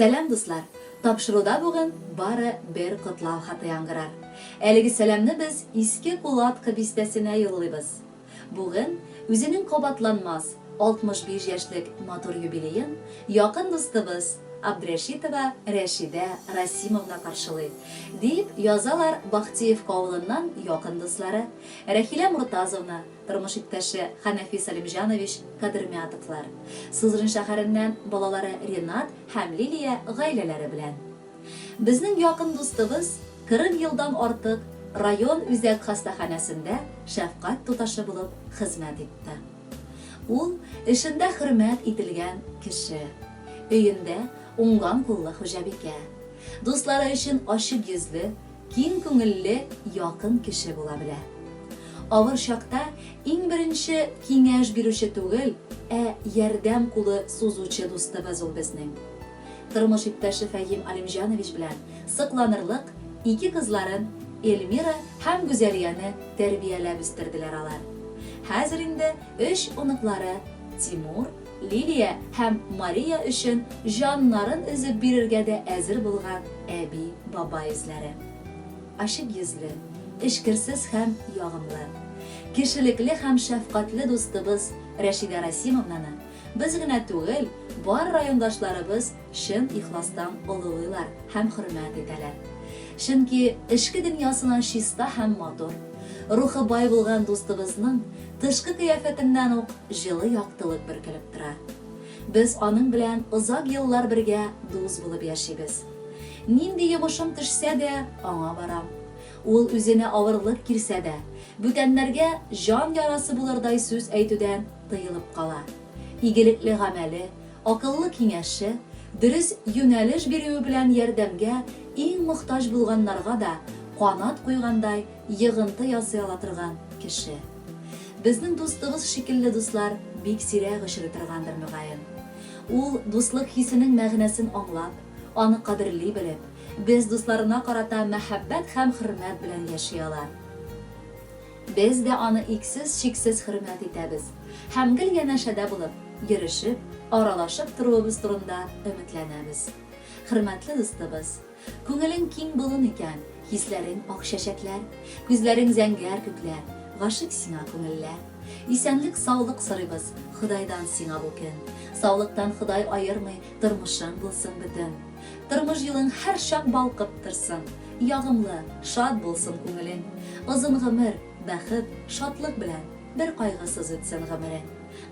Сәлам, дуслар! Тапшыруда бүген бары бер котлау хаты яңгырар. Әлеге сәламне без Иске Кулаткы бистәсенә юллыйбыз. Бүген үзенең кабатланмас 65 яшьлек матур юбилеен якын дустыбыз Абдрәшитова Рәшидә Расимовна каршылый, дип язалар Бахтиевка авылыннан якын дуслары Рәхилә Мортазовна, тормыш иптәше Хәнәфи Салимҗанович Кадермятовлар, Сызрань шәһәреннән балалары Ренат һәм Лилия гаиләләре белән. Безнең якын дустыбыз 40 елдан артык район үзәк хастаханәсендә шәфкать туташы булып хезмәт итте. Ул, эшендә хөрмәт ителгән кеше. Өендә уңган куллы хуҗабикә. Дуслары өчен ачык йөзле, киң күңелле, якын кеше була белә. Авыр чакта иң беренче киңәш бирүче түгел, ә ярдәм кулы сузучы дустыбыз ул безнең. Тормыш иптәше Фәһим Алимҗанович белән сокланырлык ике кызларын Эльмира һәм Гүзәлияне тәрбияләп үстерделәр алар. Хәзер инде өч оныклары Тимур, Лилия һәм Мария өчен җаннарын өзеп бирергә дә әзер булган әби-бабай үзләре. Ачык йөзле, эчкерсез һәм ягымлы, кешелекле һәм шәфкатьле дустыбыз Рәшидә Расимовнаны Без генә түгел, бар райондашларыбыз чын ихластан олылыйлар һәм хөрмәт итәләр. Чөнки эчке дөньясына чиста һәм матур, рухы бай булган дустыбызның тышкы кыяфәтеннән ук җылы яктылык бөркелеп тора. Без аның белән озак еллар бергә дус булып яшибез. Нинди йомышым төшсә дә, аңа барам. Ул үзенә авырлык килсә дә, бүтәннәргә җан ярасы булырдай сүз әйтүдән тыелып кала. Игелекле гамәле, акыллы киңәше, дөрес юнәлеш бирүе белән ярдәмгә иң мохтаҗ булганнарга да канат куйгандай йогынты ясый ала торган кеше. Безнең дустыгыз шикелле дуслар бик сирәк очрый торгандыр, мөгаен. Ул дуслык хисенең мәгънәсен аңлап, аны кадерли белеп, без дусларына карата мәхәббәт һәм хөрмәт белән яши ала. Без дә аны иксез-чиксез хөрмәт итәбез һәм гел янәшәдә булып, йөрешеп, аралашып торуыбыз турында өметләнәбез. Хөрмәтле дустыбыз! Күңелең киң болын икән, хисләрең ак чәчәкләр, күзләрең зәңгәр күкләр, гашыйк сиңа күңелләр. Исәнлек-саулык сорыйбыз Ходайдан сиңа бу көн. Саулыктан Ходай аермый, тормышың булсын бөтен. Тормыш юлың һәрчак балкып торсын, ягымлы, шат булсын күңелең. Озын гомер, бәхет, шатлык белән бер кайгысыз үтсен гомерең.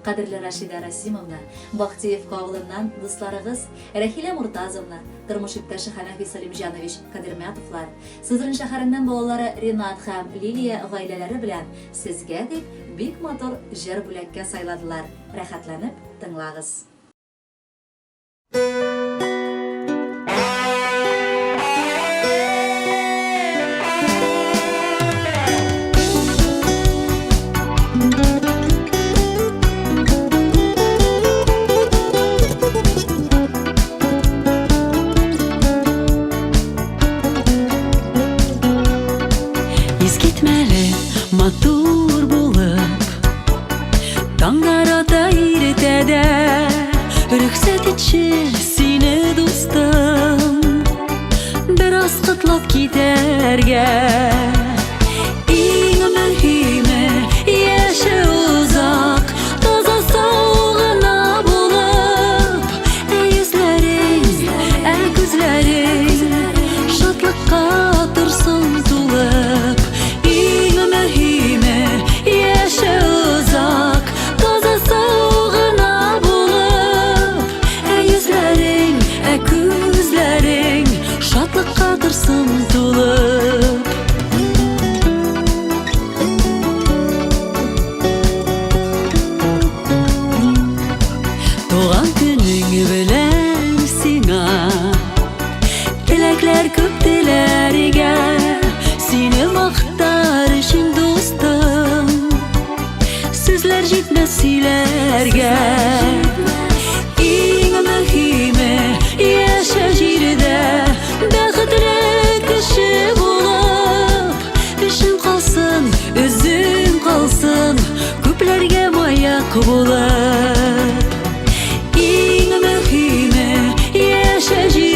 Кадерле Рәшидә Расимовна, Бахтиевка авылыннан дусларыгыз Рәхилә Муртазовна, тормыш иптәше Хәнәфи Салимҗанович Кадермәтовлар, Сызрань шәһәреннән балалары Ренат һәм Лилия гаиләләре белән сезгә дип бик матур җыр бүләккә сайладылар, рәхәтләнеп тыңлагыз. Искитмәле матур булып Таңнар ата иртәдә Рөхсәт итче сине, дустым, Бераз котлап китәргә. Иң мөһиме, яшә озак, Таза сау гына булып, Ә йөзләрең, ә күзләрең Шатлыкка торсын тулып. Иң мөһиме, яшә озак, таза сау гына булып, ә йөзләрең, ә күзләрең шатлыкка торсын тулып. Туган көнең белән сиңа Теләкләр күп теләргә, Сине мактар өчен дустым, Сүзләр җитмәс сөйләргә. Иң мөһиме, яшә җирдә, Бәхетле кеше булып, Эшең калсын, үзең калсын, Күпләргә маяк булып. Иң мөһиме, яшә җирдә.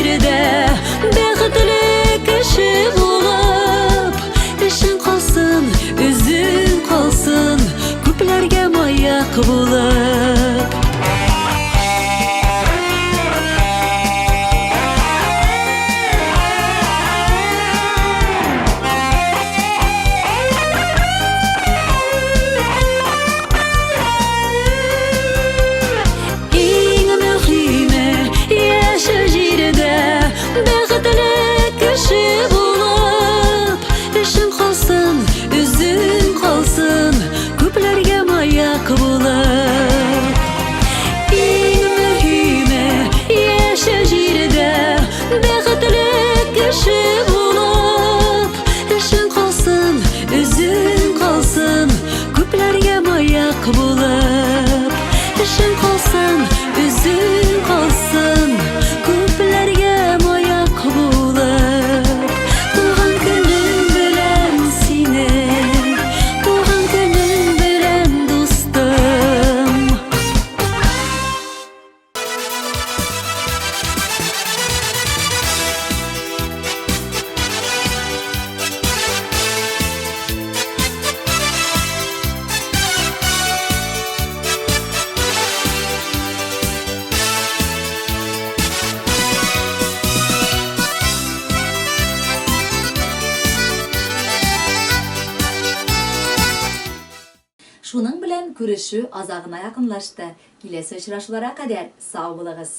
Шуның белән күрешү азагына якынлашты. Киләсе очрашуларга кадәр сау булыгыз!